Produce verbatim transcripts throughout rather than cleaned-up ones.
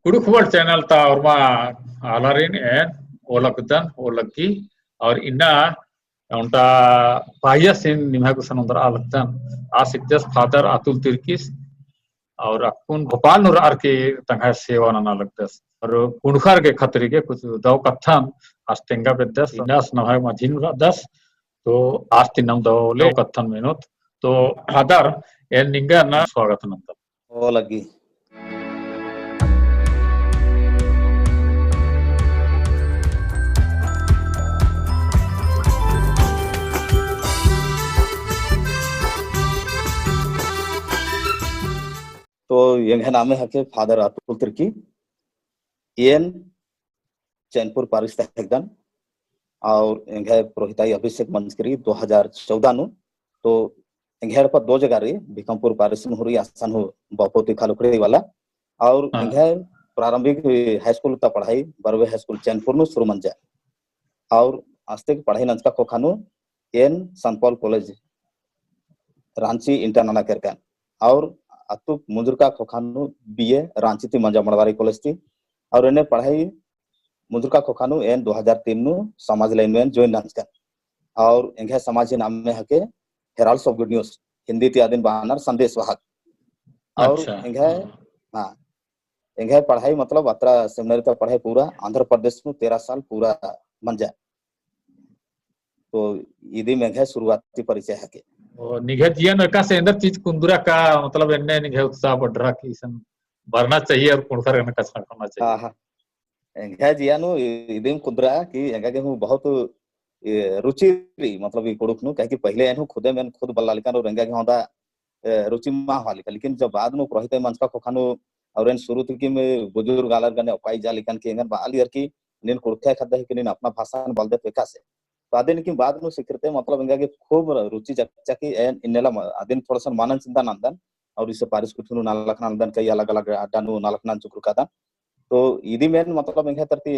कुँड़ुख़ World channel ता ओर्मा आलारिन एन ओलगदन, ओलग्गी, और इन्ना ओन्टा बाहियसिन निम्है गुसन ओन्दरआ लगदन। आस हिकदस Father अतुल तिर्कीस, और अक्कुन भोपाल नू रअर की तंग्है सेवा नना लगदस। और कुँड़ुख़र गे खतरी गे कुछ दव कत्थन आस तेंगा बेद्दस, इन्ना आस नम्है मझी नू रअदस, तो आस तिन्नम दव ले कत्थन मेनोत। तो Father, एन निंगन स्वागत नन्दन। ओलग्गी। तो एंग्है नामे हके Father अतुल तिर्की। एन चैनपुर parish ता हिकदन, और एंग्है पुरोहिताई अभिषेक मंजकी रई दो हजार चौदह नू। तो एंग्है एड़पा दो जगह रई, भीकमपुर parish नू हूँ रई, असन हूँ बपौती खालुखड़ी वाला। और हाँ। एंग्है प्रारंभिक high school ता पढ़ाई बरवे high school चैनपुर नू शुरू मंजा। और आस्ते की पढ़ाई नंजका ख़ोख़ा नू एन Saint Paul College Ranchi inter नना केरकन। और अत्तुक मुंजुरका ख़ोख़ा नू B A रांची ती मंजा मड़वारी college ती। और एन्ने पढ़ाई मुंजुरका ख़ोख़ा नू एन दो हजार तीन नू समाज line नू एन join नंजकन। और एंग्है समाज ही नामे हके Heralds of Good News, Hindi ती अदिन बअनर संदेश वाहक। और अच्छा, एंग्है, हाँ। हाँ, एंग्है पढ़ाई मतलब अत्रा seminary ता पढ़ाई पूरा आंध्र प्रदेश नू तेरह साल पूरा मंजा। तो इदिम एंग्है शुरुआती परिचय हके। ओ, निंग्है जिया नू एकासे एन्देर चीज कुन्दरा का, मतलब एन्ने निंग्है उत्साह बढ़रा कि इसन बरना चाहिए और कुँड़ुख़र गने कछनखरना चाहिए। हाँ, हाँ। एंग्है जिया नू इदिम कुन्दरा कि एंगा गे हूँ बहुत, ए, रुचि रई, मतलब ई कुँड़ुख़ नू, काहे कि पहिले एन हूँ खुदे में खुद बल्ला लिकन और एंगा गे हूँ दा ए, रुचि मा होआ लिका। लेकिन जब बाद नू पुरोहिताई मंजका ख़ोख़ा नू और एन शुरू ती कि मैं बुजुर्ग आलर गने ओक्का इजा लिकन कि एंगन बआ लियर कि नीन कुँड़ुख़ ख़द्द ही कि नीन अपना भाषान बलदे तो एकासे। तो अदिन कि बाद नू सिखरते मतलब एंगा गे खूब रुचि जगचा कि एन इन्नेला म-, अदिन थोड़ा सा मनन चिंता नन्दन और इसे parish गुट्ठी नू नलख नन्दन, कई अलग-अलग अड्डा नू नलख नंजका रअदन। तो इदिम एन मतलब एंग्है तरती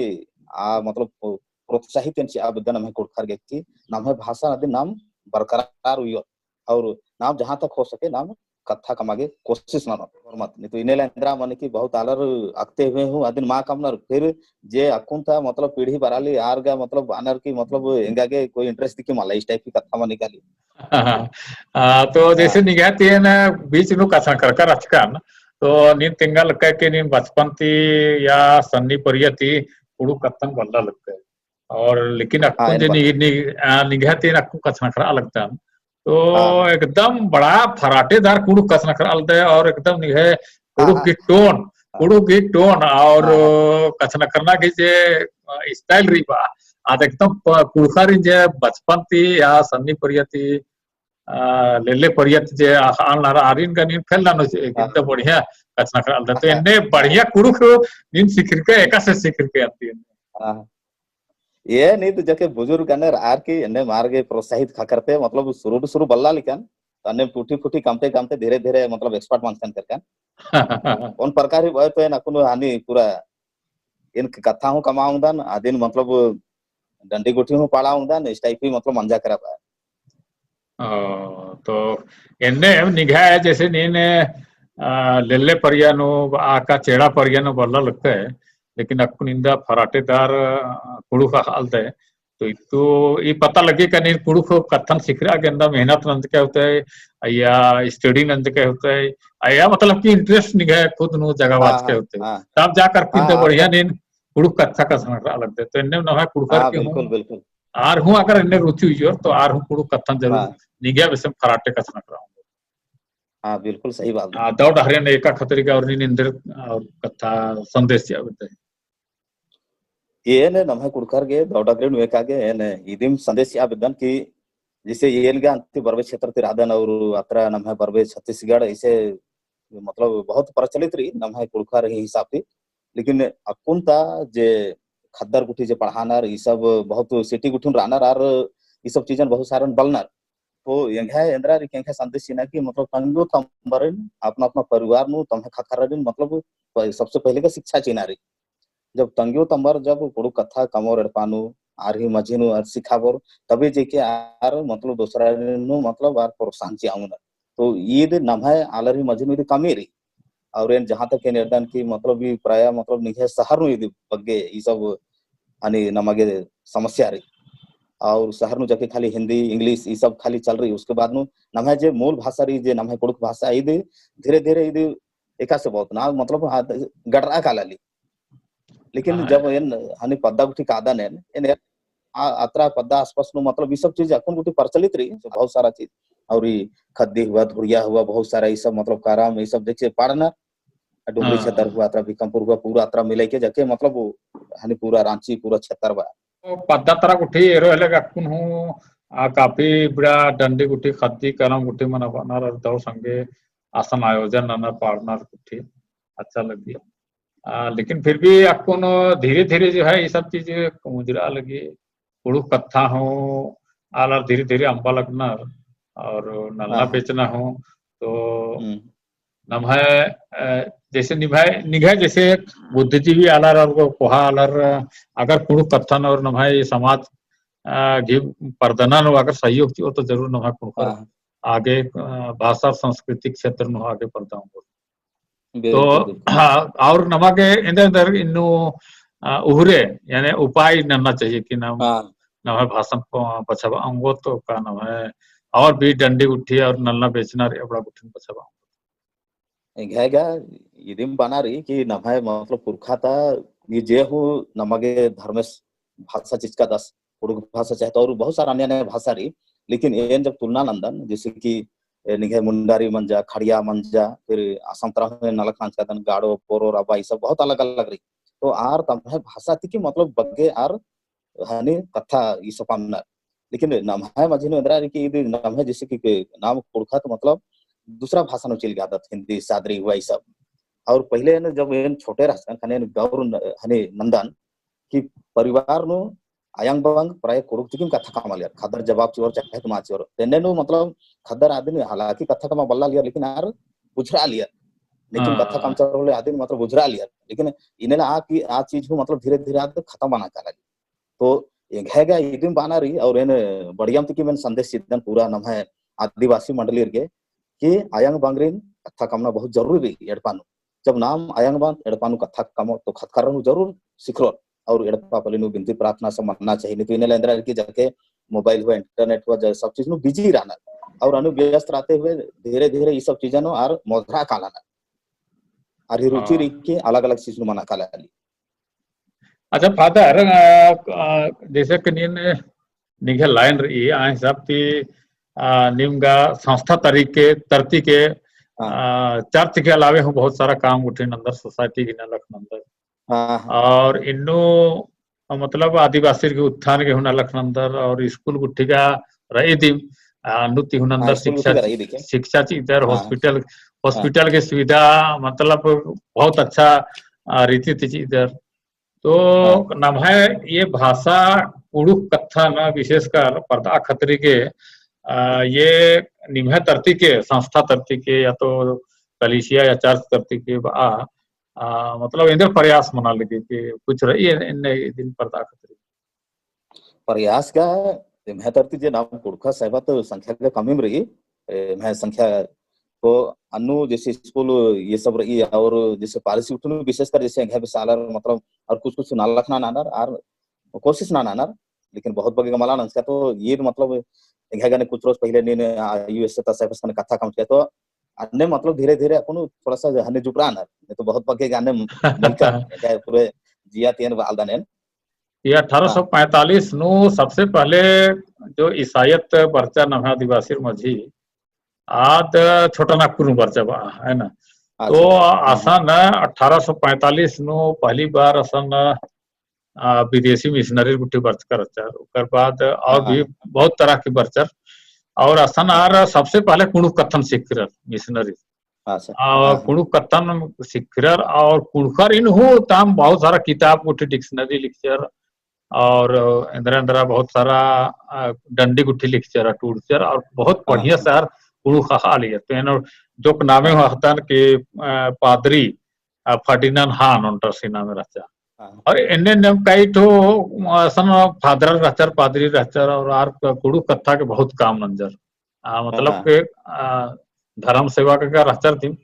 आ मतलब प्रो-, प्रोत्साहित एन चिआ बेद्दन नम्है कुँड़ुख़र गे कि नम्है भाषा अदिन नाम बरकरार उइयोत। और नाम जहाँ तक हो सके नाम कत्था कमआ गे कोशिश ननोत। और मत, नहीं तो इन्नेला एन्दरा मने कि बहुत आलर अख़ते हुए हूँ अदिन मा कमनर, फिर जे अक्कुन ता मतलब पीढ़ी बरआ ली आर गा मतलब बअनर कि मतलब एंगा गे कोई interest दिकी मला इस type की कत्था मनी काली। हाँ, तो जैसे हाँ। निंग्है ती एन बीच नू कछनखरकर रहचकन, तो नीन तेंगा लक्कय कि नीन बचपन ती या सन्नी परिया ती कुँड़ुख़ कत्थन बल्ला लक्कय। और लेकिन अक्कुन जे नि-, नि-, आ, निंग्है ती एन अक्कुन कछनखरआ लगदन, तो हाँ। एकदम बड़ा फराटेदार कुँड़ुख़ कछनखरआ लगदय और एकदम निंग्है हाँ, कुँड़ुख़ हाँ। की tone, हाँ। कुँड़ुख़ की tone और हाँ, हाँ। कछनखरना की जे, अ, style रई बा, आद एकदम प-, कुँड़ुख़ारिन जे बचपन ती या सन्नी परिया ती आ, लेले परिया ती जे आ-, आलनर आरिन गा नीन फेल ननो जे, हाँ। एकदम बढ़िया कछनखरआ लगदय। तो हाँ। एन्ने बढ़िया कुँड़ुख़ नीन सिखरकय, एकासे सिखरकय अन्ती। हाँ। ये नहीं तो जके बुजुर्ग गने रअर की एन्ने मार गे प्रोत्साहित ख़क्खरते, मतलब शुरू शुरू बल्ला लिकन, तो अन्ने टूटी फूटी कमते कमते धीरे धीरे मतलब expert मंजकन केरकन। कौन प्रकार ही बअय तो एन अक्कुन हानि पूरा एन कत्था हूँ कमआ ओंगदन, अदिन मतलब डंडी गुट्ठी हूँ पाड़ा ओंगदन, इस type ही मतलब मंजा केरा बा। ओ, तो एन्ने निंग्है जैसे नीन, आ, लेले परिया नू, आ का चेड़ा परिया नू बल्ला लक्कय, लेकिन अक्कुन इन्दा फराटेदार, आ, कुँड़ुख़ अख़आ लगदय, तो इत्तु ई पता लग्गी का नीन कुँड़ुख़ कत्थन सिखरआ गे एन्दा मेहनत नंजकय होतय, या study नंजकय होतय, या मतलब कि interest निंग्है खुद नू जगाबाचकय होतय। हाँ, हाँ। तब जाकर के हाँ, इन्दा हाँ, बढ़िया तो नीन कुँड़ुख़ कत्था कछनखरआ लगदय। तो एन्ने नम्है कुँड़ुख़र हाँ, के हूँ, बिल्कुल, बिल्कुल। आर हूँ अगर एन्ने रुचि उइयोर, तो आर हूँ कुँड़ुख़ कत्थन जरूर हाँ। निंग्है बेसे फराटे कछनखरआ ओंगोर। हाँ, बिल्कुल सही बात। आ, दव डहरे नू एका खतरी का और नीन एन्देर और कत्था संदेश चिआ बेद्दय। एन नम्है कुँड़ुख़र गे दव डहरे नू एका गे एन इदिम संदेश चिआ बेद्दन कि जैसे एन गा अन्ती बरवे क्षेत्र ती रअदन और अत्रा नम्है बरवे छत्तीसगढ़ इसे मतलब बहुत प्रचलित रई नम्है कुँड़ुख़र ही हिसाब ती। लेकिन अक्कुन ता जे ख़द्दर गुट्ठी जे पढ़ानर, ई सब बहुत city गुट्ठिन रअनर आर ई सब चीजन बहुत सारन बलनर। तो एंग्है एन्दरा रई कि एंग्है संदेश चिअना कि मतलब तंग्यो तम्बरिन अपना अपना परिवार नू तम्है ख़क्खरारिन मतलब प-, सबसे पहिले का शिक्षा चिअना रई। जब तंग्यो तम्बर जब कुँड़ुख़ कत्था कमओर एड़पा नू, आर ही मझी नू आर सिखाबओर, तबे जे कि आर मतलब दोसरारिन नू मतलब आर प्रोत्साहन चिआ ओंगनर। तो ईद नम्है आलर ही मझी नू ईद कमी रई। और एन जहाँ तक एन एरदन कि मतलब ई प्रायः मतलब निंग्है शहर नू इदी बग्गे ई सब हनी नमा गे समस्या रई। और शहर नू जाके खाली हिंदी, English ई सब खाली चल रई। उसके बाद नू नम्है जे मूल भाषा रई, जे नम्है कुँड़ुख़ भाषा, इदी धीरे-धीरे इदी एकासे बहुत ना मतलब हाँ, गड़रा काला ली। लेकिन हाँ। जब एन हनी पद्दा गुट्ठी कादन एन, एन आ, अतरा पद्दा आसपास नू मतलब ई सब चीज अक्कुन गुट्ठी प्रचलित रई, बहुत सारा चीज। और ई खद्दी हुआ, धुरिया हुआ, बहुत सारा ई सब मतलब करम, ई सब जैसे पाड़ना, डुमरी हाँ। क्षेत्र हुआ, अतरा भीकमपुर हुआ, पूरा अतरा मिलाके जाके मतलब वो हनी पूरा राँची, पूरा क्षेत्र बा। तो पद्दा तरा गुट्ठी एरो हेले अक्कुन हूँ, आ, काफी बड़ा डंडी गुट्ठी, खद्दी करम गुट्ठी मना बअनर और दव संगे असन आयोजन नना पाड़नर गुट्ठी अच्छा लगी। आ, लेकिन फिर भी अक्कुन धीरे-धीरे जो है ये सब चीज मुजरा लगी। कुँड़ुख़ कत्था हूँ आलर धीरे-धीरे अम्बा लगनर और नलना हाँ, हाँ। बेचना हूँ तो हम्म। नम्है, अ, जैसे निम्है, निंग्है जैसे बुद्धिजीवी आलर और कोहा आलर अगर कुँड़ुख़ कत्थन और नम्है ये समाज, अ, घी परदना नू अगर सहयोग चिओ तो जरूर नम्है कुँड़ुख़र हाँ। आगे, अ, भाषा और संस्कृति क्षेत्र नू आगे परदा ओंगोर। तो, बिल्कुल, बिल्कुल। हाँ, और नमा गे एन्देर एन्देर इन्नु, अ, उहरे, यानी उपाय नन्ना चाहिए कि नम, हाँ। नम्है भाषन प-, बछाबआ ओंगोत तो का नम्है, और भी डंडी गुट्ठी और नलना बेचना रई अबड़ा गुट्ठिन बछाबआ ओंगोत। एंग्है गा इदिम बअना रई कि नम्है मतलब पुरखा ता ये जे हूँ नमा गे धर्मेस भाषा चिचकादस, कुँड़ुख़ भाषा चाहे तो और बहुत सारा अन्य अन्य भाषा रई, लेकिन एन जब तुलना नन्दन, जैसे कि, ए, निंग्है मुंडारी मंजा, खड़िया मंजा, फिर असम तरा हूँ नलख नंजकादन, गाड़ो, बोरो, राभा, ई सब बहुत अलग-अलग रई। तो आर तम्है भाषा ती की मतलब बग्गे आर हनी कत्था ई सब अम्बनर। लेकिन नम्है मझी नू एन्दरा रई कि इदी नम्है जैसे कि, कि नाम कुँड़ुख़त मतलब दूसरा भाषा नू चिलगादत, हिंदी, सादरी हुआ ई सब। और पहिले न जब एन छोटे रहचकन, ख़ने एन गौर न-, हनी नन्दन कि परिवार नू अयंग बंग प्राय कुँड़ुख़ तिकिम कत्था कमआलियर, ख़द्दर जवाब चिओर चाहे तो मा चिओर। तेन्ने नू मतलब ख़द्दर आदिन हालांकि कत्था कमआ बल्लालियर, लेकिन आर बुझुरालियर। लेकिन हाँ। कत्था कमचर होले आदिन मतलब बुझुरालियर। लेकिन इन्नेला आ कि, आ चीज हूँ मतलब धीरे-धीरे आद खतम मना काला। तो एंग्है गा इदिम बअना रई और एन बढ़ियम तिकिम एन संदेश चिअदन पूरा नम्है आदिवासी मंडलीर गे कि अयंग बंगरिन कत्था कमना बहुत जरूरी रई एड़पा नू। जब नाम अयंग बंग एड़पा नू कत्था कमओ तो ख़द्दर हूँ जरूर सिखरोर और एड़पा पल्ली नू बिनती प्रार्थना सब मन्ना चाहिए। नी तो इन्नेला एन्दरा रई कि जाके mobile हुआ, internet हुआ, जा सब चीज नू busy रअनर और अन्नु व्यस्त रहते हुए धीरे-धीरे ई सब चीजन नू आर मोधरा कालनर। आर ही रुचि हाँ। रई कि अलग-अलग चीज नू मना काला ली। अच्छा फादर, अ, अ, जैसे कि नीन निंग्है line रई, आ हिसाब ती, अ, नीम गा संस्था तरीके, तरती के, हाँ। अ, church के अलावे हूँ बहुत सारा काम गुट्ठी नंदर, society गे नलख नंदर। हाँ, हाँ। और इन्नु, अ, मतलब आदिवासी के उत्थान गे हूँ नलख नंदर और school गुट्ठी गा रई दिम, अ, अन्नु ती हूँ नंदर हाँ, school शिक्षा गुट्ठी गा रई दिम। शिक्षा चिअदर, हाँ। Hospital, हाँ। Hospital के सुविधा मतलब बहुत अच्छा, अ, रीति ती चिअदर। तो हाँ। नम्है ये भाषा कुँड़ुख़ कत्थन विशेषकर परदआ खतरी गे, अ, ये निम्है तरती के, संस्था तरती के या तो कलीसिया या church तरती के बआ, अ, मतलब एन्देर प्रयास मना लगी कि कुछ रई एन्ने इदिन परदआ खतरी। प्रयास गा, एम्है तरती जे नाम कुँड़ुख़ साहिबा तो संख्या गा कमिम रई, एम्है संख्या तो अन्नु जैसे school ये सब रई और जैसे policy गुट्ठी नू विशेषकर जैसे एंग्है बेसे आलर मतलब और कुछ कुछ नलख ननर और कोशिश ननर, लेकिन बहुत बग्गे गा मला नंजका तो ये मतलब एंग्है गने कुछ रोज पहिले नीन, आ, USA ता साहिबस गने कत्था कमचका तो अन्ने मतलब धीरे धीरे अक्कुन थोड़ा सा हन्ने जुटरानर, नहीं तो बहुत बग्गे गा अन्ने मुल्का एंग्है पूरे जिया ती एन बआलदन एन। ये हाँ। अठारह सौ पैंतालीस नू सबसे पहले जो ईसाइयत बरचा नम्है आदिवासिर मझी, आद छोटा नागपुर नू बरचा बआ, है ना? अच्छा। तो हम्म। असन अठारह सौ पैंतालीस नू पहली बार असन, आ, विदेशी missionary गुट्ठी बरचका रहचर। ओकर बाद और हाँ, भी हाँ। बहुत तरह के बरचर। और असन आर सबसे पहले कुँड़ुख़ कत्थन सिखरर missionary। अच्छा। आ, हाँ, हाँ। कुँड़ुख़ कत्थन सिखरर और कुँड़ुख़र इन्नु ताम बहुत सारा किताब गुट्ठी dictionary लिखचर और एन्दरा एन्दरा बहुत सारा, आ, डंडी गुट्ठी लिखचर, टूड़चर और बहुत हाँ, बढ़िया हाँ। से आर कुँड़ुख़ अख़आलियर। तो एन जोक नामे हाँ। हूँ अख़दन कि, आ, पादरी, आ, फर्डिनांड हान ओन्टरसी नामे रहचा। हाँ। और एन्ने नेम कई ठो, आ, असन फादर रहचर, पादरी रहचर और आर कुँड़ुख़ कत्था के बहुत काम नंजर। आ, मतलब हाँ। के, आ, धर्म सेवा के का रहचर दिम।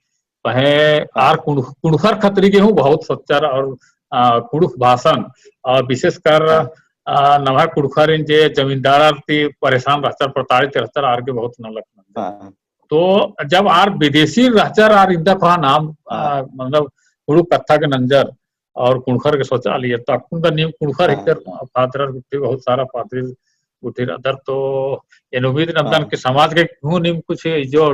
पहें हाँ। आर कुँड़ुख़-, कुँड़ुख़र खतरी गे हूँ बहुत सोचर और, आ, कुँड़ुख़ भाषन और विशेषकर, हाँ। आ, नम्है कुँड़ुख़रिन जे जमींदार आर ती परेशान रहचर, प्रताड़ित रहचर, आर गे बहुत नलख नंजर। हाँ। तो जब आर विदेशी रहचर आर इन्दा कोहा नाम, हाँ। आ, मतलब कुँड़ुख़ कत्था गे नंजर और कुँड़ुख़र गे सोचा लगियर, तो अक्कुन ता नीम कुँड़ुख़र हाँ। हिकर फादर गुट्ठी बहुत सारा पादरी गुट्ठी रअदर, तो एन उम्मीद नन्दन हाँ। कि समाज गे हूँ नीम कुछ जो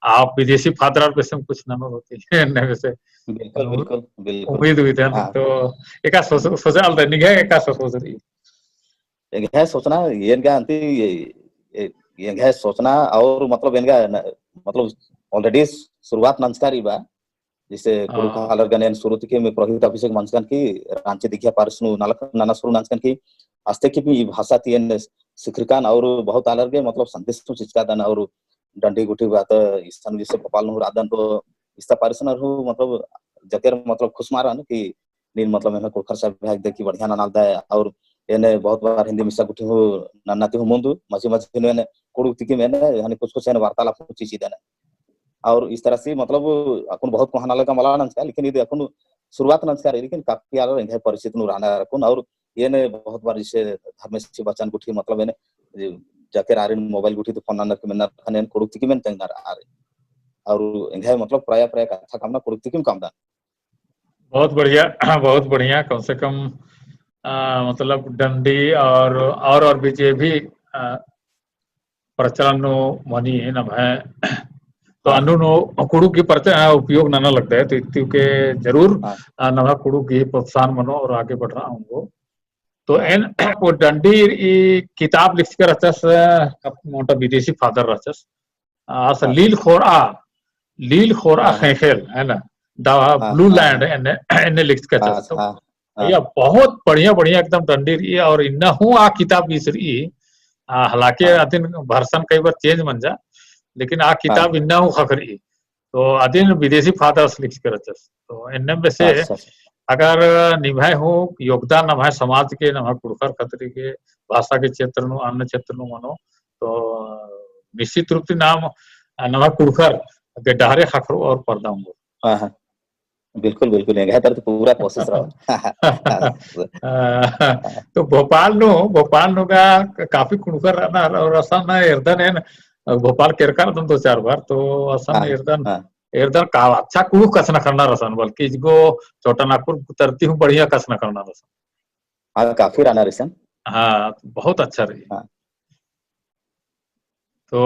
आप विदेशी फादर बेसे कुछ ननो होती है, एन्ने बेसे बिल्कुल, बिल्कुल, बिल्कुल। उम्मीद उम्मीद है, हाँ। तो एका सोच, सोचा लगियर, निंग्है एका सोच रई। एंग्है सोचना, एन गा अन्ती, ए, ए, एंग्है सोचना और मतलब एन गा न, मतलब already शुरुआत नंजका रई बा। जैसे हाँ। कुँड़ुख़ आलर गने एन शुरू ती कि मैं पुरोहित अभिषेक मंजकन कि राँची दीक्षा parish नू नलख नना शुरू नंजकन कि आस्ते कि भी ई भाषा ती एन सिखरकन और बहुत आलर गे मतलब संदेश नू चिचकादन और डंडी गुट्ठी बात इसन जैसे भोपाल नू रअदन तो इस्ता parish नू हूँ मतलब जकेर मतलब खुश मारन कि नीन मतलब एम्है कुँड़ुख़र सभा हिकदय कि बढ़िया ननालदय और एन्ने बहुत बार हिन्दी मिस्सा गुट्ठी हूँ नन्ना ती हूँ मुन्दु मझी मझी नू एन्ने कुँड़ुख़ तिकिम एन्ने यानी कुछ कुछ एन्ने वार्तालाप हूँ चिचिदन। और इस तरह से मतलब अक्कुन बहुत कोहा नलख का मला नंजका, लेकिन इद अक्कुन शुरुआत नंजका रई, लेकिन काफी आलर एंग्है परिचित नू रअनर अक्कुन और एन्ने बहुत बार जैसे धर्मेस बचन गुट्ठी मतलब एन्ने जकेर आरिन mobile गुट्ठी ती phone नन्नर कि मेन्नर ख़ने एन कुँड़ुख़ तिकिम एन तेंगनर आरिन। और एंग्है मतलब प्राय प्राय कत्था कमना कुँड़ुख़ तिकिम कमदन। बहुत बढ़िया, बहुत बढ़िया। कम से कम, आ, मतलब डंडी और, और, और भी जे भी, आ, प्रचलन नू मनी है नम्है, तो हाँ। अन्नु नू कुँड़ुख़ गही प्रच-, आ, उपयोग नना लगदय, तो इत्ती के जरूर, हाँ। आ, नम्है कुँड़ुख़ गही प्रोत्साहन मनो और आगे बढ़रआ ओंगो। तो हाँ। एन वो डंडी ई किताब लिखचका रहचस, आ, ओन्टा विदेशी फादर रहचस। आ, आस हाँ। लील खोरआ, लील खोरआ हाँ, हाँ। ख़ेख़ेल, है ना? The हाँ, Blue हाँ, Land, हाँ। एन्ने, एन्ने लिखचका हाँ, रहचस। तो हाँ, हाँ। या बहुत बढ़िया, बढ़िया एकदम डंडी रई और इन्ना हूँ आ किताब बीस रई। आ, हालांकि हाँ। अदिन version कई बार change मंजा, लेकिन आ हाँ। किताब इन्ना हूँ ख़क्खरई। तो अदिन विदेशी फादर्स लिखचका रहचस। तो एन्ने बेसे अच्छा, अच्छा। अगर निम्है हूँ योगदान नम्है समाज के, नम्है कुँड़ुख़र खतरी के, भाषा के क्षेत्र नू, अन्य क्षेत्र नू मनो, तो निश्चित रूप से नाम, आ, नम्है कुँड़ुख़र के डहरे ख़क्खरो और परदा ओंगो। हाँ, हाँ। बिल्कुल, बिल्कुल, एंग्है तरती पूरा कोशिश रओ। आ, तो भोपाल नू, भोपाल नू गा काफी कुँड़ुख़र रअनर और असन एरदन एन, भोपाल केरका रअदन दो चार बार, तो असन हाँ, एरदन, हाँ। एरदन का अच्छा कुँड़ुख़ कछनखरनर असन, बल्कि इजगो छोटा नागपुर तरती हूँ बढ़िया कछनखरनर असन। हाँ, काफी रअनर असन। हाँ, बहुत अच्छा रई। हाँ। तो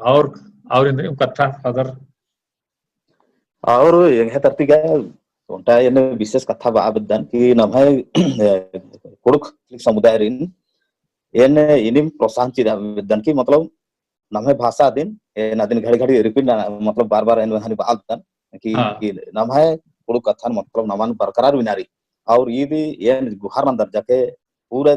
और, और इन्द्रिम कत्था फादर? और एंग्है तरती गा ओन्टा एन विशेष कत्था बआ बेद्दन कि नम्है कुँड़ुख़ समुदायरिन एन इनिम प्रोत्साहन चिआ बेद्दन कि मतलब नम्है भाषा अदिन, एन अदिन घड़ी घड़ी repeat ना, मतलब बार बार एन हनी बआ बेद्दन कि, हाँ। कि नम्है कुँड़ुख़ कत्थन मतलब नमन बरकरार बिनारी। और ईद एन गुहार नन्दर जाके पूरा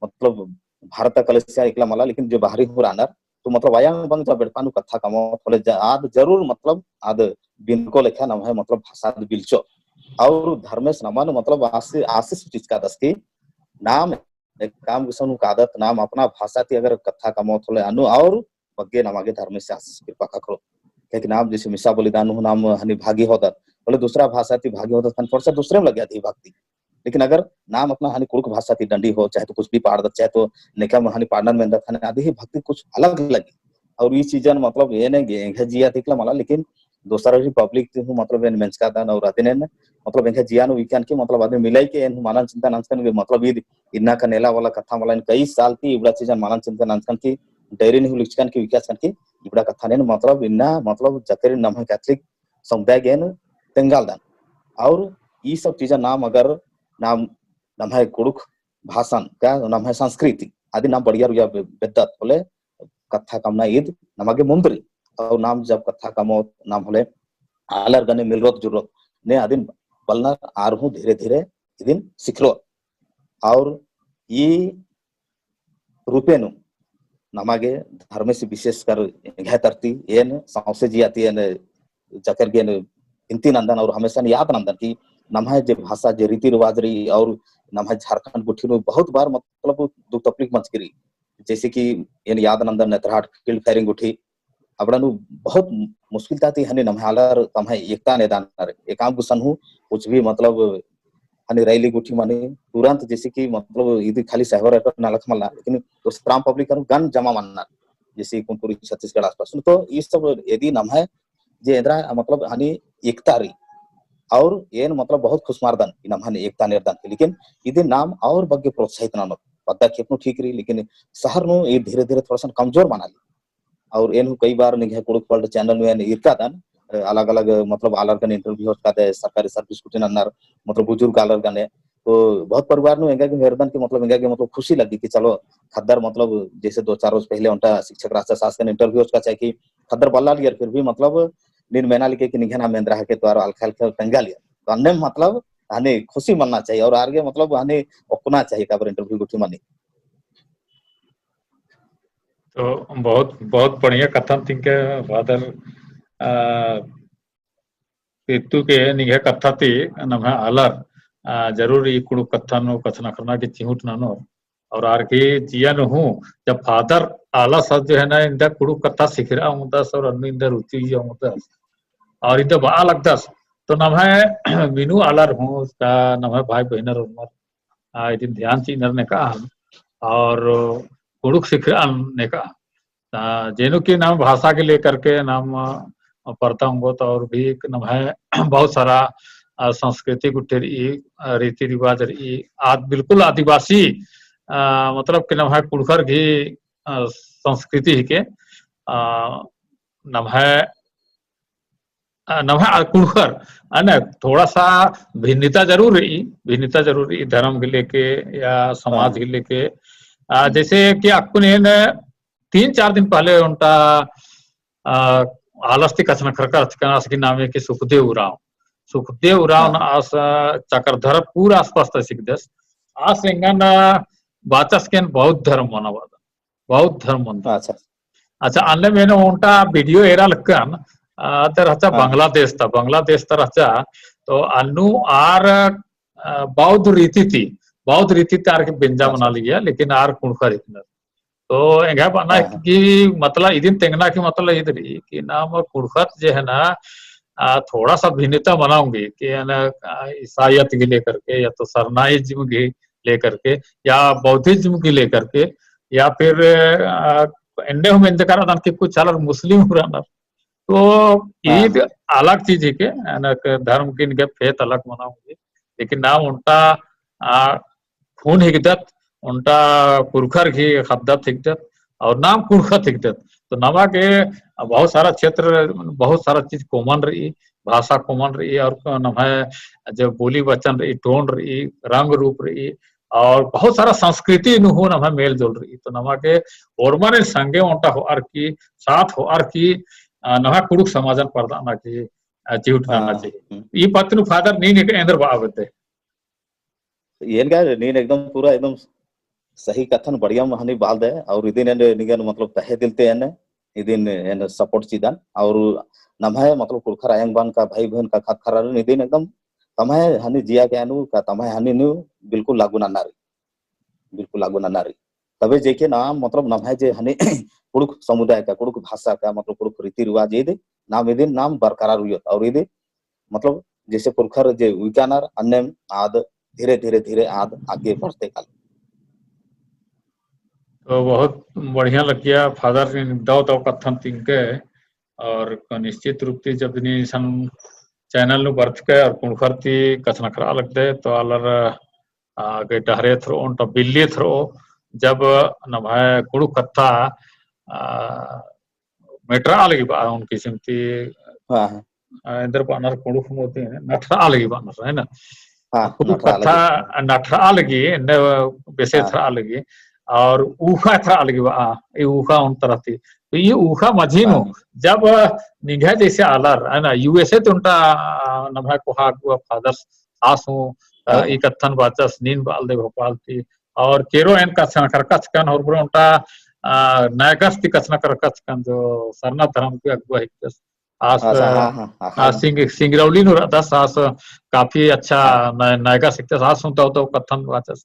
मतलब भारत कलेसिया एकला मला, लेकिन जो बाहरी हूँ रअनर, तो मतलब अयंग बंग जब एड़पा नू कत्था कमओत होले जा-, आद जरूर मतलब आद बिनको लेखा नम्है मतलब भाषा आद बिल्चो। और धर्मेस नमन मतलब आशी-, आशीष चिचकादस कि नाम एकअम गुसन हूँ कादत नाम अपना भाषा ती अगर कत्था कमओत होले अन्नु और बग्गे नमा गे धर्मेस आशीष कृपा ख़क्खरो। क्योंकि नाम जैसे मिसा बलिदान हूँ नाम हनी भागी होदत, होले दूसरा भाषा ती भागी होदत, ख़ने थोड़ा सा दूसरे में लगे अदी भक्ति। लेकिन अगर नाम अपना हनी कुँड़ुख़ भाषा ती डंडी हो, चाहे तो कुछ भी पाड़दत, चाहे तो नेकम हनी पाड़नर मेनदत, ख़ने अदी ही भक्ति कुछ अलग लगी। और ई चीजन मतलब एन गे, एंग्है जिया ती एकला मला, लेकिन दोसर ही public ती हूँ मतलब एन मेंजकादन और अदिन एन मतलब एंग्है जिया नू इकन कि मतलब अदिन मिलाई के एन हूँ मनन चिंतन नंजकन कि मतलब ईद इन्ना का नेला वाला कत्था मला, एन कई साल ती इबड़ा चीजन मनन चिंतन नंजकन कि diary नू हूँ लिखचकन कि विकासकन कि इबड़ा कत्थन एन मतलब इन्ना मतलब जकेरिन नम्है Catholic समुदाय गे एन तेंगालदन। और ई सब चीजन नाम अगर नाम नम्है कुँड़ुख़ भाषन का नम्है संस्कृति अदिन नाम बढ़िया रुया बे-, बेद्दत होले कत्था कमना ईद नमा गे मुन्द रई। और नाम जब कत्था कमओत नाम होले आलर गने मिलरोत जुड़रोत ने अदिन बलनर आर हूँ धीरे धीरे इदिन सिखरोत। और ई रूपे नू नमा गे धर्मेस विशेषकर एंग्है तरती एन सौंसे जिया ती एन जकर गे एन बिनती नन्दन और हमेशा एन याद नन्दन कि नम्है जे भाषा जे रीति रिवाज रई और नम्है झारखंड गुट्ठी नू बहुत बार मतलब दुख तकलीफ मंजकी रई। जैसे कि एन याद नन्दन नेतरहाट field firing गुट्ठी अबड़ा नू बहुत मुश्किल ता ती हनी नम्है आलर तम्है एकता ने दानर। एकाम गुसन हूँ कुछ भी मतलब हनी रैली गुट्ठी मनी तुरंत जैसे कि मतलब इदी खाली सहवर एकर नलख मल्ला, लेकिन दोसर आम public हनु गन जमा मन्नर, जैसे कुनकुरी छत्तीसगढ़ आसपास। तो ई सब यदि नम्है जे एन्दरा मतलब हनी एकता रई, और एन मतलब बहुत खुश मारदन कि नम्है एकता नेरदन, लेकिन इदी नाम और बग्गे प्रोत्साहित ननोत। पद्दा खेप नू ठीक रई, लेकिन सहर नू ई धीरे-धीरे थोड़ा सा कमजोर मनाली। और एन हूँ कई बार निंग्है कुँड़ुख़ World channel नू एन इरकादन, अ, अलग-अलग मतलब आलर गने interview होचकादय, सरकारी service गुट्ठिन नन्नर, मतलब बुजुर्ग आलर गने। तो बहुत परिवार नू एंगा गे मेरदन कि मतलब एंगा गे मतलब खुशी लग्गी कि चलो ख़द्दर मतलब जैसे दो चार रोज पहले ओन्टा शिक्षक रहचा आस गने interview होचका चाहे कि ख़द्दर बल्लालियर, फिर भी मतलब नीन मेनालिके कि निंग्है नाम एन्दरा हिके तो आर अलख़ा अलख़ा तेंगालियर। तो अन्नेम मतलब हनी खुशी मन्ना चाहिए और आर गे मतलब हनी ओक्कना चाहिए काबर interview गुट्ठी मनी। तो बहुत, बहुत बढ़िया कत्थन तिंके फादर, आ, इत्तु के निंग्है कत्था ती नम्है आलर, आ, जरूर ई कुँड़ुख़ कत्थन नू कछनखरना गे चिहुट ननोर। और आर गही जिया नू हूँ, जब फादर आलस जो है ना, इन्दा कुँड़ुख़ कत्था सिखरआ ओंगदस और अन्नु इन्दा रुचि ओंगदस। और इन्दा बआ लगदस, तो नम्है मिनु आलर हूँ, का नम्है भाई बहिनर हूँ, आ, इदिन ध्यान चिअनर नेकआ, और कुँड़ुख़ सिखरअन नेकआ। आ, जेनु कि नाम भाषा के लेकर के नाम, आ, परता ओंगोत और भी एक नम्है बहुत सारा, आ, संस्कृति गुट्ठी रई, आ, रीति रिवाज रई, आद-, बिल्कुल आदिवासी, आ, मतलब कि नम्है कुँड़ुख़र गही, आ, संस्कृति हिके, आ, नम्है अ, नम्है आ कुँड़ुख़र, है ना, थोड़ा सा भिन्नता जरूर रई, भिन्नता जरूर रई, धर्म के लेके या समाज हाँ। के लेके। अ, हम्म। जैसे कि अक्कुन एन तीन चार दिन पहले ओन्टा, अ, आलस ती कछनखरका रहचकन, आस गही नामे कि सुखदेव उराँव। सुखदेव उराँव हाँ। ना आस, अ, चक्रधरपुर आसपास ता हिकदस। आस एंगन बाचस कि एन बौद्ध धर्म मनाबअदन। बौद्ध धर्म मन्ता। अच्छा। अच्छा, अन्नेम एन ओन्टा video एरा लक्कन, आ, ते रहचा हाँ। बांग्लादेश ता, बांग्लादेश ता रहचा, तो अन्नु आर, आ, बौद्ध रीति ती, बौद्ध रीति ती आर गे बेंजा अच्छा। मनालिया, लेकिन आर कुँड़ुख़र हिकनर। तो एंगा बअना हाँ, हाँ। कि मतलब इदिन तेंगना कि मतलब इद रई कि नाम कुँड़ुख़त जे है ना, आ, थोड़ा सा भिन्नता मना ओंगी कि है ना, आ, ईसाईयत के लेकर के या तो सरनाइज्म के लेकर के या बौद्धिज्म के लेकर के या फिर, अ, एन्ने हूँ मेंजका रअदन कि कुछ आलर मुस्लिम हूँ रअनर। तो हाँ, ईद हाँ। अलग चीज हिके, है ना, कि धर्म किन के faith अलग मना ओंगी। लेकिन नाम ओन्टा, आ, खून हिकदत, ओन्टा कुँड़ुख़र गही ख़द्दत हिकदत, और नाम कुँड़ुख़त हिकदत। तो नमा गे बहुत सारा क्षेत्र, बहुत सारा चीज common रई, भाषा common रई, और नम्है जो बोली वचन रई, tone रई, रंग रूप रई, और बहुत सारा संस्कृति नू हूँ नम्है मेल जोल रई। तो नमा गे होरमर संगे ओन्टा होअर की, साथ होअर की, अ, नम्है कुँड़ुख़ समाजन परदअना की, अ, चिहुट नना हाँ, चाहिए। हम्म। ई पत्त नू फादर नीन एन्देर बआ बेद्दय? एन गा, नीन एकदम पूरा एकदम सही कत्थन बढ़िया हनी बआलदय, और इदिन एन निंगन मतलब तहे दिल ती एन, इदिन एन support चिदन, और नम्है मतलब कुँड़ुख़र अयंग बअन का भाई बहिन का ख़द्द ख़र्रारिन इदिन एकदम तम्है हनी जिया गे नू का तम्है हनी नू बिल्कुल लागू नन्ना रई, बिल्कुल लागू नन्ना रई। तबे जेके नाम मतलब नम्है जे हनी कुँड़ुख़ समुदाय का, कुँड़ुख़ भाषा का मतलब कुँड़ुख़ रीति रिवाज इदे नाम इदिन नाम बरकरार उइयोत, और इदे मतलब जैसे पुरखर जे उइकानर अन्नेम आद धीरे धीरे धीरे आद आगे बढ़ते काल। तो बहुत बढ़िया लग्गिया फादर नीन दव दव कत्थन तिंके, और निश्चित रूप ती जब नीन इसन channel नू बरचके और कुँड़ुख़र ती कछनखरआ लगदय तो आलर, आ, गे डहरे थ्रो ओन्टा बिल्ली थ्रो जब नम्है कुँड़ुख़ कत्था, आ, मेटरआ लगी बआ ओन किसिम ती, हाँ, हाँ। आ, एन्देर बअनर कुँड़ुख़ मोती नठरआ लगी बअनर, है ना? हाँ, कुँड़ुख़ नठरआ कत्था लगी। नठरआ लगी, एन्ने बेसे हाँ। एथरआ लगी, और ऊख़ा एथरआ लगी बआ, ई ऊख़ा ओन तरह ती। तो ई ऊख़ा मझी नू, हाँ। जब निंग्है जैसे आलर, है ना, USA ती ओन्टा, आ, नम्है कोहा अगुवा फादर्स आस हूँ, अ, हाँ, ई हाँ। कत्थन बाचस, नीन बआलदय भोपाल ती, और केरो एन कछनखरका चिकन, और बरो ओन्टा, अ, नैगस ती कछनखरका चिकन, जो सरना धर्म के अगुवा हिकदस। आस, अच्छा, हाँ, हाँ, हाँ, आ, हाँ। सिंग-, सिंगरौली नू रअदस, आस काफी अच्छा हाँ। न-, नैगस हिकदस, आस हूँ दव दव कत्थन बाचस।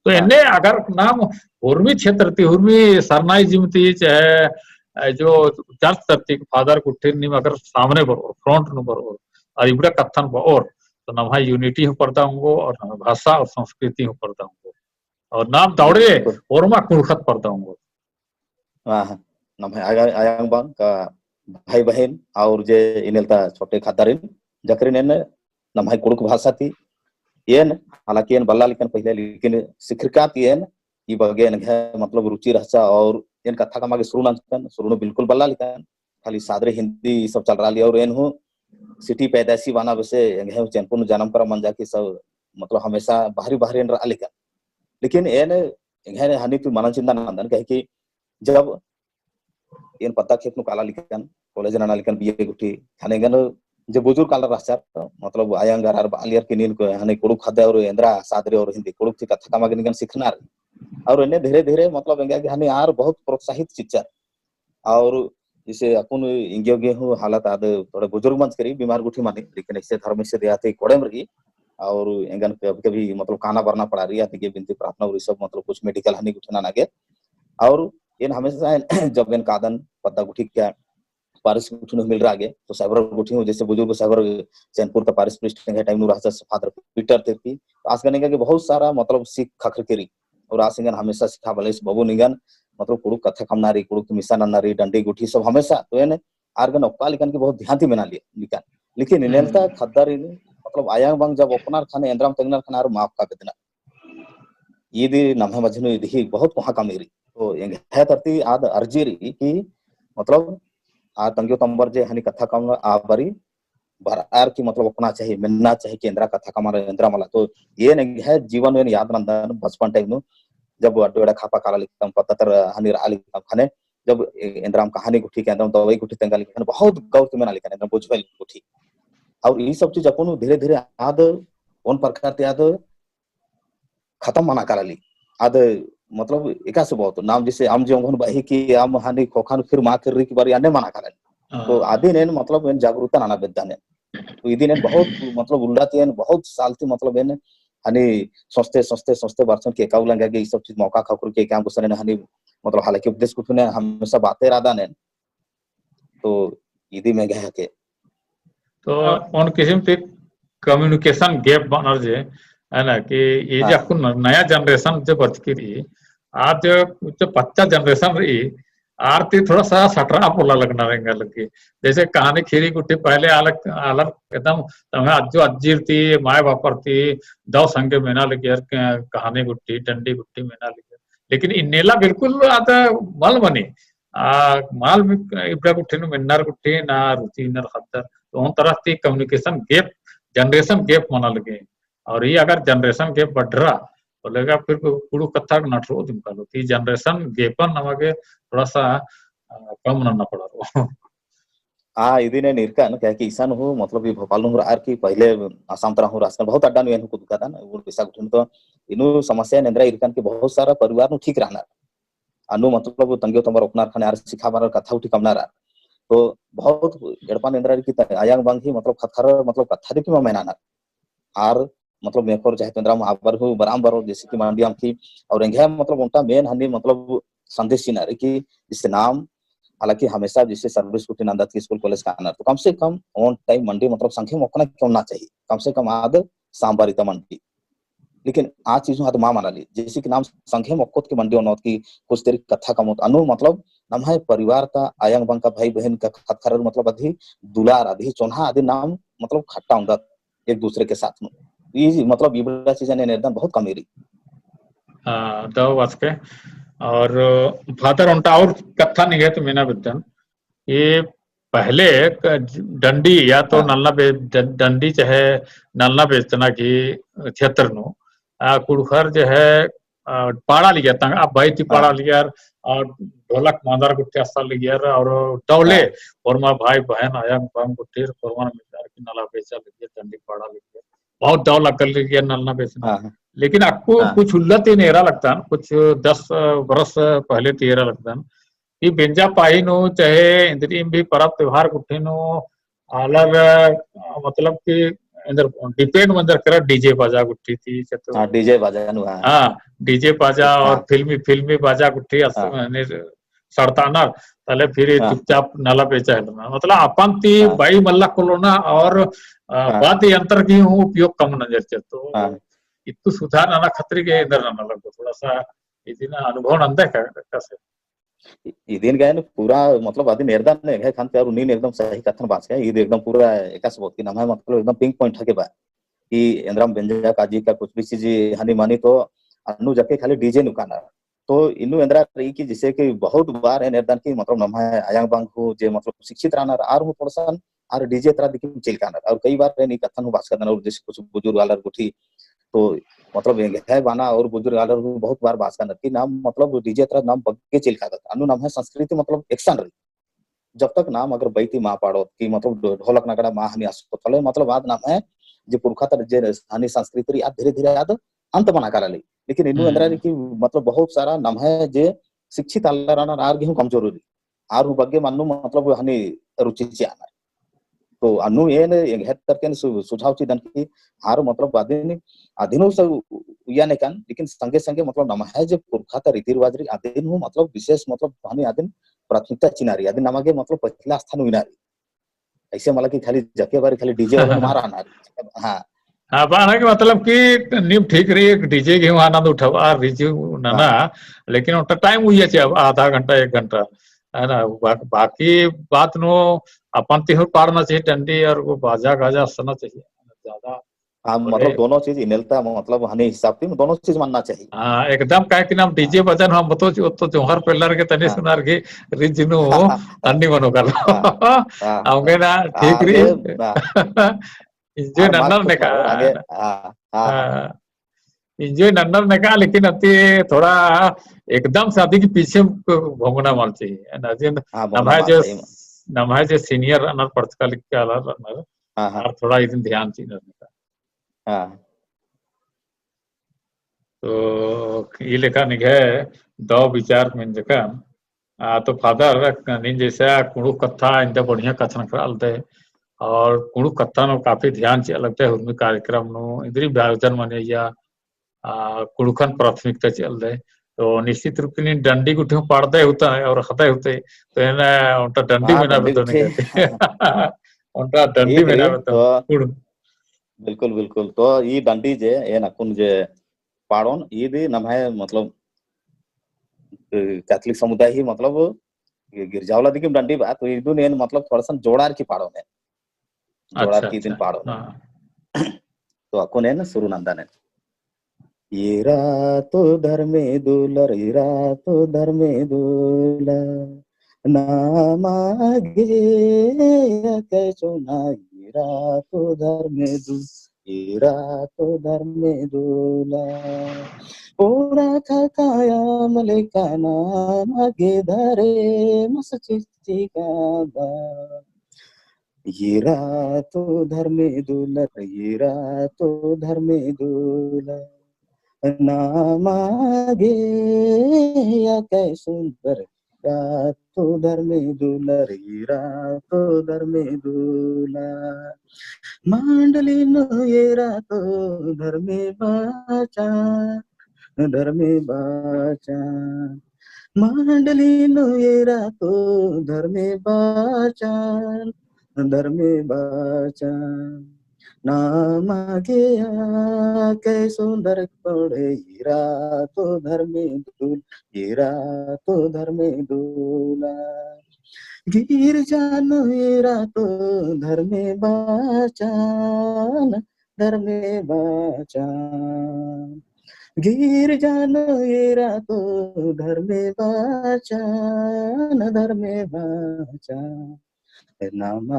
तो हाँ। एन्ने अगर नाम उर्मी क्षेत्र ती, उर्मी सरनाइज्म ती, चाहे, अ, जो church तरती के father गुट्ठिन नीम अगर सामने बरओर, front नू बरओर, और इबड़ा कत्थन बओर, तो नम्है unity हूँ परदा ओंगो और नम्है भाषा और संस्कृति हूँ परदा ओंगो। और नाम दौड़े बिल्कुल। ओरमा कुँड़ुख़त परदा ओंगो। हाँ, हाँ। नम्है आया-, आयंग बंग का भाई बहिन और जे इन्नेलता छोटे ख़द्दारिन, जकरिन एन नम्है कुँड़ुख़ भाषा ती एन, हालांकि एन बल्ला लिकन पहिले, लेकिन सिखरका ती एन ई बग्गे एंग्है मतलब रुचि रहचा और एन कत्था कमआ गे शुरू नंजकन, शुरू नू बिल्कुल बल्ला लिकन, खाली सादरी हिंदी ई सब चलरआ लगी और एन हूँ city पैदाइशी बअना बेसे एंग्है चैनपुर नू जनम करा मंजा की सब मतलब हमेशा बहरी बहरी एन रआ लिकन। लेकिन एन एंग्है हनी ती मनन चिंता नंदन, काहे कि जब एन पद्दा खेप नू काला लिकन, college नना लिकन बीए गुट्ठी, ख़ने एंगन जे बुजुर्ग आलर रहचर, मतलब आयंग आर बआलियर कि नीन को हनी कुँड़ुख़ ख़द्द और एन्दरा सादरी और हिंदी कुँड़ुख़ ती कत्था कमआ गे निंगन सिखनर। और एन्ने धीरे धीरे मतलब एंगा गे हनी आर बहुत प्रोत्साहित चिच्चर। और इसे अक्कुन इंग्यो गे हूँ हालत आद थोड़ा बुजुर्ग मंजकी रई, बीमार गुट्ठी मनी, लेकिन इसे धर्मेस दया ती कोड़ेम रई। और एंगन कभी कभी मतलब काना बरना पड़ा रई, आद गे बिनती प्रार्थना और ई सब मतलब कुछ medical हनी गुट्ठी नना गे। और एन हमेशा जब एन कादन पद्दा गुट्ठी का parish गुट्ठी नू मिलरआ गे, तो साहेबर गुट्ठी हूँ, जैसे बुजुर्ग साहेबर चैनपुर का parish priest एंग्है time नू रहचस father पीटर तेरकी, तो आस गने एंगा गे बहुत सारा मतलब सीख ख़क्खरकी रई। और आस एंगन हमेशा सिखाबआ लगियस बबू निंगन मतलब कुँड़ुख़ कत्था कमना रई, कुँड़ुख़ मिसा नन्ना रई, डंडी गुट्ठी सब हमेशा, तो एन आर गने ओक्का लिकन की बहुत ध्यान ती मेना लि-, लिकन। लेकिन इन्नेलता हम्म। ख़द्दारिन मतलब आयंग बंग जब ओक्कनर ख़ने, एन्दराम तेंगनर ख़ने आर मा ओक्का बेद्दनर। इदी नम्है मझी नू इदी ही बहुत कोहाँ कमी रई। तो एंग्है तरती आद अर्जी रई कि मतलब आ तंग्यो तम्बर जे हनी कत्था कमआ बारी बरअर की मतलब ओक्कना चाही, मेन्ना चाही कि एन्दरा कत्था कमआ रई, एन्दरा मला। तो एन एंग्है जीवन नू एन याद नंदन बचपन time नू जब अड्डो एड़ा खापा काला लिकम, पद्दा तर हनी रआ लिकम ख़ने जब ए-, एन्दराम कहानी गुट्ठी के एन्दराम दवाई गुट्ठी तेंगा लिकम ख़ने बहुत गौर ती मेना लिकन, एन्दराम बुझबआ गुट्ठी। और ई सब चीज अक्कुन धीरे धीरे आद ओन प्रकार ती आद खतम मना काला लगी। आद मतलब एकासे बहुत नाम जैसे अम्म जे ओंगोन बही कि अम्म हनी ख़ोख़ा नू फिर मा केर्री की बारी अन्ने मना काला लगी। तो हाँ। अदिन एन मतलब एन जागरूकता नना बेद्दन एन। तो इदिन एन बहुत मतलब उल्ला ती एन बहुत साल ती मतलब एन हनी सोचते, सोचते, सोचते बरचन कि एका उल्ला एंगा गे ई सब चीज मौका ख़क्खरकी एका गुसन एन हनी मतलब हालांकि उपदेश गुट्ठी नू हमेशा बअते रअदन एन। तो इदी में गया के। तो हाँ। ओन किसिम ती communication gap बनर जे, है ना, कि ये जो हाँ। अक्कुन नया generation जे बरचकी रई, आर जो, जो पच्चा generation रई, आर ती थोड़ा सा सटरा पोल्ला लगनर एंगा लगी। जैसे कहानी ख़ीरी गुट्ठी पहले आलर, आलर एकदम तम्है अज्जो अज्जीर ती, माय बापर ती, दव संगे मेना लगियर, क-, कहानी गुट्ठी, डंडी गुट्ठी मेना लगियर। लेकिन इन्नेला बिल्कुल आद मल मनी। आ, मल इबड़ा गुट्ठी नू मेन्नर गुट्ठी ना रुचि नर ख़द्दर। तो ओन तरह ती communication gap, generation gap मना लगी। और ई अगर generation gap बढ़रा, तो लेगा फिर कुँड़ुख़ कत्था नठरओ दिम कालो। तो ई generation gap नमागे थोड़ा सा, आ, कम नन्ना पड़ा रओ। आ, इदिन एन ईरकन, क्या कि इसन हूँ, मतलब, ई भोपाल नू हूँ रअर की पहले आसाम तरा हूँ रहचकन, बहुत अड्डा नू एन हूँ कुदकादन, उड़ीसा गुट्ठी नू तो इन्नु समस्या एन एन्दरा ईरकन कि बहुत सारा परिवार नू ठीक रअनर। अन्नु मतलब तंग्यो तम्बर ओक्कनर ख़ने आर सिखाबअनर कत्था गुट्ठी कमनर। तो बहुत एड़पा नू एन्दरा रई कि त-, आयंग बंग ही मतलब ख़द्द ख़र्रर मतलब कत्था दिम की मा मेनानर। आर मतलब मेख़ोर चाहे तो एन्दरा मा आबर हूँ बराम बरओर जैसे कि मंडी अमख़ी और एंग्है मतलब ओन्टा main हनी मतलब संदेश चिअनर कि जैसे नाम हालांकि हमेशा जैसे service गुट्ठी नंदत की school college कानर तो कम से कम ओन time मंडी मतलब संगेम ओक्कना की ओन्ना चाही, कम से कम आद साम्बारी ता मंडी। लेकिन आ चीज हूँ आद मा मना लगी, जैसे कि नाम संगेम ओक्कोत की मंडी ओनोत की कुछ तेरी कत्था कमओत अन्नु मतलब नम्है परिवार ता आयंग बंग का भाई बहिन का ख़द्द ख़र्रर मतलब अदी दुलार अदी चोन्हा अदी नाम मतलब खट्टा ओंगदत एक दूसरे के साथ नू। ई मतलब इबड़ा चीजन एन एरदन बहुत कमी रई। हाँ, दव बाचके। और father ओन्टा और कत्था निंग्है ती मेना बेद्दन। ये पहले क-, डंडी या तो हाँ। नलना बे-, ड-, डंडी चाहे नलना बेचना की क्षेत्र नू, आ, कुँड़ुख़र जो है, आ, पाड़ा लिया तंग, आ, बाई ती पाड़ा हाँ। लिया, और ढोलक मांदर गुट्ठी अस्सा लिया, और दवले, हाँ। ओर्मा भाई बहन आयंग बंग गुट्ठी, ओर्मा मिलर की नला बेचा लिया, डंडी पाड़ा लिया। बहुत दव लग्गल लिया नलना बेचना। हाँ, हाँ। लेकिन अक्कु हाँ। कुछ उल्ला ती एरा लगदन, कुछ दस बरस पहले ती एरा लगदन। ई बेंजा पाही नू चाहे इन्द्रिम भी परब त्योहार गुट्ठी नू आलर, अ, मतलब कि एन्देर depend मंजर केरा DJ बाजा गुट्ठी ती, चाहे तो हाँ, DJ बाजा नू, हाँ। हाँ, DJ बाजा और हाँ। फिल्मी, फिल्मी बाजा गुट्ठी अस-, हाँ। ने, सड़तानर, तले फिर हाँ। चुपचाप नलख बेचा हेलरनर। मतलब अपन ती हाँ। बई मल्ला कोलोना और, अ, हाँ। वाद्य यंत्र की हूँ उपयोग कम नंजर चिआ। तो हाँ। इत्तु सुधार नना खतरी गे एन्देर नना लगो, थोड़ा सा इदिन अनुभव नंदय का, कैसे? इ-, इदिन गे न पूरा मतलब अदिन एरदन ने गे खान ते और नीन एकदम सही कत्थन बाचकय, इद एकदम पूरा एकासे बओत कि नम्है मतलब एकदम pin point हके बा कि एन्दरम बेंजा काजी का कुछ भी चीज हनी मनी तो अन्नु जाके खाली DJ नू कानर। तो इन्नु एन्दरा रई कि जैसे कि बहुत बार एन एरदन कि मतलब नम्है अयंग बंग हूँ जे मतलब शिक्षित रअनर आर हूँ थोड़ा सा आर DJ तरा दिकिम चइल कानर। और कई बार एन ई कत्थन हूँ बाचकदन और जैसे कुछ बुजुर्ग आलर गुट्ठी तो मतलब एंग्है बअना और बुजुर्ग आलर हूँ बहुत बार बाचकदन कि नाम मतलब DJ तरा नाम बग्गे चइल कादत। अन्नु नम्है संस्कृति मतलब एकसन रई। जब तक नाम अगर बई ती मा पाड़ोत कि मतलब ढो-, ढोलक नगड़ा मा हनी असोत होले मतलब आद नम्है जे पुरखा तर जे हनी संस्कृति रई आद धीरे धीरे आद अंत मना काला लगी। लेकिन इन्नु एन्दरा रई हम्म। कि मतलब बहुत सारा नम्है जे शिक्षित आलर रअनर आर गे हूँ कमजोरी रई। आर हूँ बग्गे मन्नु मतलब हनी रुचि चिअनर। तो अन्नु एन एंग्है तरती एन सु-, सुझाव चिअदन कि आर मतलब अदिन, अदिन हूँ सब उइया नेकन, लेकिन संगे संगे मतलब नम्है जे पुरखा ता रीति रिवाज रई, अदिन हूँ मतलब विशेष मतलब हनी अदिन प्राथमिकता चिअना रई, अदिन नमा गे मतलब पहिला स्थान उइना रई। ऐसे मला कि खाली जके बारी खाली DJ वाला मारा ना रई। हाँ। हाँ, बाना कि मतलब कि नीम ठीक रई, एक DJ गे हूँ आनंद उठाबआ, रिझु नना, हाँ। लेकिन ओन्टा time उइया चिआ, आधा घंटा, एक घंटा। है ना, बा-, बाकी बात नू अपन ती हूँ पाड़ना चाहिए डंडी और वो बाजा गाजा असना चाहिए। ज्यादा हाँ, बड़े मतलब दोनों चीज इन्नेलता, मतलब हनी हिसाब ती दोनों चीज मन्ना चाहिए। हाँ, एकदम काहे कि नाम DJ हाँ। बजन हम तो जो, तो जोंख़र पेल्लर गे तनी हाँ। सुनार गे रिझु नू अन्नी मनो कर। हाँ, हाँ, अवंगे ना ठीक हाँ, रई। आगे, हाँ। Enjoy आर माग नन्नर कुछ नेका। आगे, हाँ, हाँ, हाँ। हाँ। Enjoy नन्नर नेका, लेकिन अति थोड़ा एकदम शादी के पीछे भोंगना मल चाहिए, है ना? जिन हाँ, भोंगना नम्है मल जे, चाहिए। नम्है जे senior रअनर, पढ़चका लिखचका आलर रअनर, हाँ, हाँ। आर थोड़ा इदिन ध्यान चिअनर नेका। हाँ। तो ई लेखा निंग्है दव विचार मेंजकन, आ, तो फादर, नीन जैसे कुँड़ुख़ कत्था इन्दा बढ़िया कछनखरआ लगदय, और कुँड़ुख़ कत्था नू काफी ध्यान चिआ लगदय, हुरमी कार्यक्रम नू इन्द्रिम भी आयोजन मनी अइय्या, आ, कुँड़ुख़न प्राथमिकता चिआ लगदय। तो निश्चित रूप से नीन डंडी गुट्ठी हूँ पाड़दय होता है और ख़द्दय होता है, तो एन ओन्टा डंडी हाँ, मेना डंडी बेद्दन गुट्ठी। कहते। ओन्टा डंडी ठीक मेना रई, बेद्दन। तो कुँड़ुख़। बिल्कुल, बिल्कुल। तो ई डंडी जे एन अक्कुन जे पाड़ोन, ईद नम्है मतलब, अ, Catholic समुदाय ही मतलब गिरजा वाला दिकिम डंडी बा, तो इदुन एन मतलब थोड़ा सा जोड़ार की पाड़ोन एन। जोड़ार अच्छा, की इदिन अच्छा। पाड़ोन एन। हाँ। तो अक्कुन एन शुरू नन्दन एन। ईरा तो धर्मे दुलर, ईरा तो धर्मे दुलर, नामा गे अकय चोना, ईरा तो धर्मे दु-, ईरा तो धर्मे दुलर। ओड़ा खा काया मले का नामा गे धरे मस चिच्ची कादा। ईरा तो धर्मे दुलर, ईरा तो धर्मे दुलर। नामा गे अकय सुन्दर, ईरा तो धर्मे दुलर, ईरा तो धर्मे दुलर। मंडली नू ईरा तो धर्मे बाचा, धर्मे बाचा। मंडली नू ईरा तो धर्मे बाचा, धर्मे बाचा। नामा गे अकय सुन्दर पड़े, ईरा तो धर्मे दुल, ईरा तो धर्मे दुला। गिरजा नू ईरा तो धर्मे बाचा, धर्मे बाचा। गिरजा नू ईरा तो धर्मे बाचा, धर्मे बाचा। नामा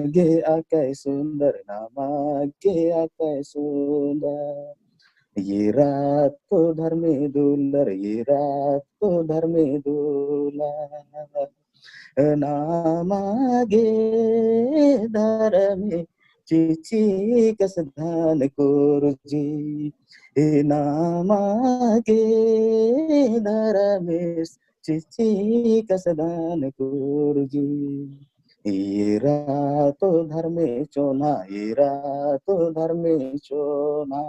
गे अकय सुन्दर, नामा गे अकय सुन्दर। ईरा तो धर्मे दुलर, ईरा तो धर्मे दुलर। नामा गे धर्मे चिच्ची कस धन गुरुजी। नामा गे धर्मेस चिच्ची कस धन गुरुजी। ईरा तो धर्मे चोना, ईरा तो धर्मे चोना।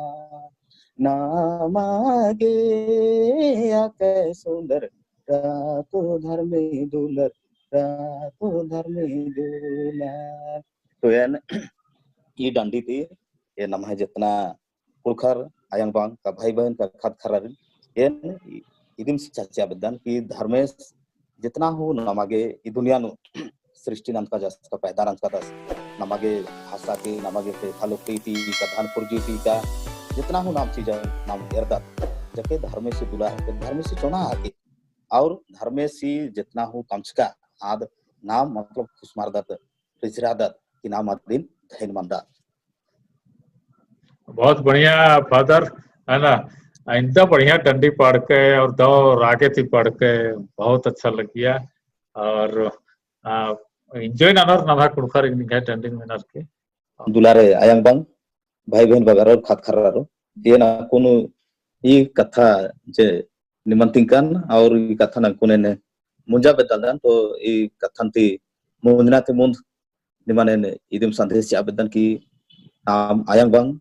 नामा गे अकय सुन्दर, रातो धर्मे दुलर, रातो धर्मे दुलर। तो एन ई डंडी ती, ए नम्है जेतना कुँड़ुख़र अयंग बंग का भाई बहिन का ख़द्द ख़र्रारिन, एन इदिम चाचा बेद्दन कि धर्मेस जेतना हूँ नमा गे ई दुनिया नू सृष्टि नंजका जसका पैदा नंजका तस, नमा गे भाषा ती, नमा गे पेथा लोक ती, का धन पुर्जी ती, का जेतना हूँ नाम चीज नाम एरदत, जके धर्मेसी दुला हके, धर्मेसी चोना हके, और धर्मेसी जेतना हूँ कमचका आद नाम मतलब खुसमारदत, रिझरादत कि नाम अदिन धैन मंदत। बहुत बढ़िया फादर, है ना, इतना बढ़िया डंडी पाड़के और दव रागे ती पाड़के बहुत अच्छा लगिया। और, आ, enjoy ननर नम्है कुँड़ुख़र निंग्है डंडी मेनर के। दुलारे अयंग बंग, भाई बहिन बगर और ख़द्द ख़र्रारो, एन अक्कुन ई कत्था जे निमन तिंकन और ई कत्थन अक्कुन एन मुंजा बेद्दालदन, तो ई कत्थन ती मुंजना ती मुन्द निमन एन इदिम संदेश चिआ बेद्दन कि नाम अयंग बंग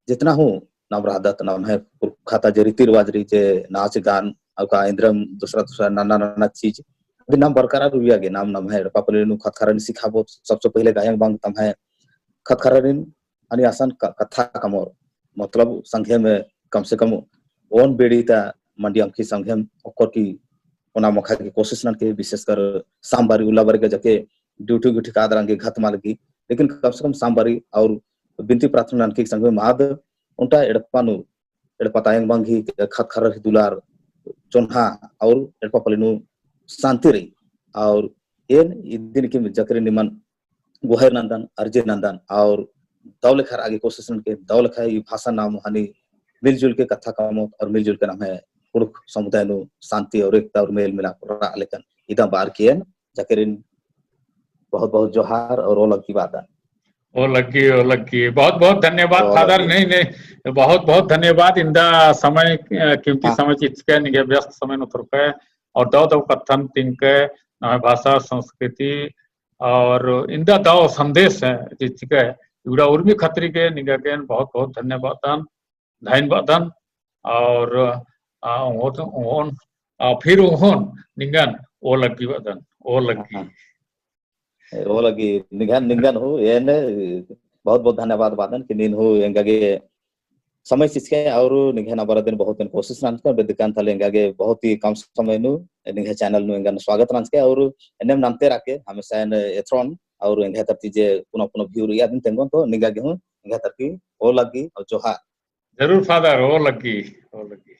जेतना हूँ नाम रअदत, नम्है पुरखा ता जे रीति रिवाज रई, जे नाच गान, अउका इन्द्रम दूसरा दूसरा नन्ना नन्ना चीज, अदिन नाम बरकरार उइया गे, नाम नम्है एड़पा पल्ली नू ख़द्द ख़र्रारिन सिखाबओत, सबसे पहिले अयंग बंग तम्है ख़द्द ख़र्रारिन अनि असन क-, कत्था कमओर, मतलब संघेम कम से कम ओन बेड़ी ता मंडी अमख़ी संघेम ओक्कोर की ओना मखा की कोशिश ननके, विशेषकर सामबारी उल्ला बारी गा जके duty गुटी कादर अंगे घत मल लगी, लेकिन कम से कम सामबारी और बिनती प्रार्थना ननके संघेम आद ओन्टा एड़पा नू, एड़पा ता अयंग बंग ही ख़द्द ख़र्रार ही दुलार चोन्हा और एड़पा पल्ली नू शांति रई। और एन इदिन की जकरी निमन गोहायर नन्दन, अर्जी नन्दन और दव लेखा रआ गे कोशिश ननके, दव लेखा ई भाषा नाम हनी मिलजुल के कत्था कमओत और मिलजुल के नम्है कुँड़ुख़ समुदाय नू शांति और एकता और मेल मिलाप रआ लेकन। इदा बअर की एन जकरिन बहुत बहुत जोहार और ओ लग्गी बअदन। ओ लग्गी, ओ लग्गी। बहुत बहुत धन्यवाद फादर। नहीं, नहीं, बहुत बहुत धन्यवाद। इन्दा समय, अ, कीमती समय चिच्चके, निंग्है व्यस्त समय नू ओथरके और दव दव कत्थन तिंगके, नम्है भाषा, संस्कृति और इन्दा दव संदेश चिच्चके, इबड़ा उर्मी खतरी गे निंगा गे बहुत बहुत धन्यवाद। धैन बअदन और, आ, ओंगोन, ओंगोन, आ, फिर ओंगोन निंगन ओ लग्गी बअदन, ओ लग्गी। हाँ, हाँ। ए, ओ लग्गी, निंगन, निंगन हूँ, एन बहुत बहुत धन्यवाद बअदन कि नीन हूँ एंगा गे समय चिच्चके और निंग्है नम्बर अदिन बहुत एन कोशिश नंजके, बेद्दकन तले एंगा गे बहुत ही कम समय नू निंग्है channel नू एंगन स्वागत नंजके और एन्नेम नन्ते रअके, हमेशा एन एथरओन और एंग्है तरती जे पुना पुना view रई अदिन तेंगोन, तो निंगा गे हूँ एंग्है तरती ओ लग्गी और जोहार। जरूर फादर, ओ लग्गी, ओ लग्गी।